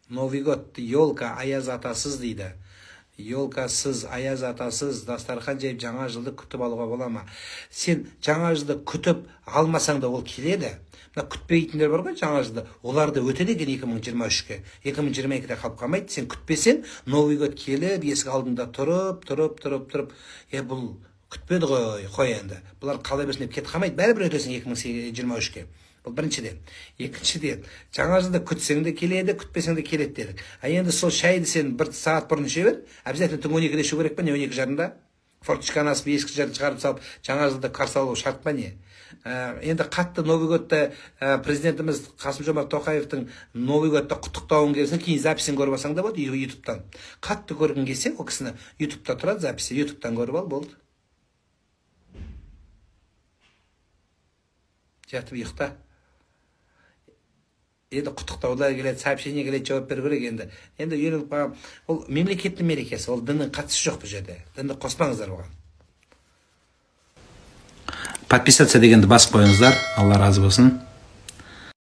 Новый год, елка, аяз атасыз дейді. Елкасыз, аяз атасыз дастархан жайып жаңа жылды күтіп алуға бола ма? Сен жаңа жылды күтіп алмасаң да ол келеді. Мына күтпейтіндер бар ғой жаңа жылды, олар да өтеді екен 2023-ке. 2022-де қалып қалмайды. Сен күтпесең, Новый год келіп, есік алдында тұрып, тұрып, тұрып, тұрып, бұл күтпеді ғой, қой енді. Бұлар қалай берсін деп кетіп қалмайды, бәрібір өтесің 2023-ке. Бұл біріншіден. Екіншіден, жаңа жылды күтсең де келеді, күтпесең де келеді дедік. А енді сол шайды сен бір сағат бұрын іше бер, обязательно түнгі 12-де ішу керек па, не 12:30-да? Форточканы асып, ескі жерді шығарып салып, жаңа жылды қарсы алу шарт па не? Енді қатты Новый годты президентіміз Қасым-Жомарт Тоқаевтың Новый годты құттықтауын келсе, кейін записін көріп алсаң да болады ютубтан. Қатты көргің келсе, ол кісіні ютубта тұрады записі, ютубтан көріп ал, болды. Жатып ұйықта. Енді құттықтаулар келеді, сообщение келеді, жауап беру керек енді. Енді үйреніп қалған, ол мемлекеттің мерекесі, ол діннің қатысы жоқ бұл жерде. Дінді қоспаңыздар оған. Подписаться дегенді басып қойыңыздар. Алла разы болсын.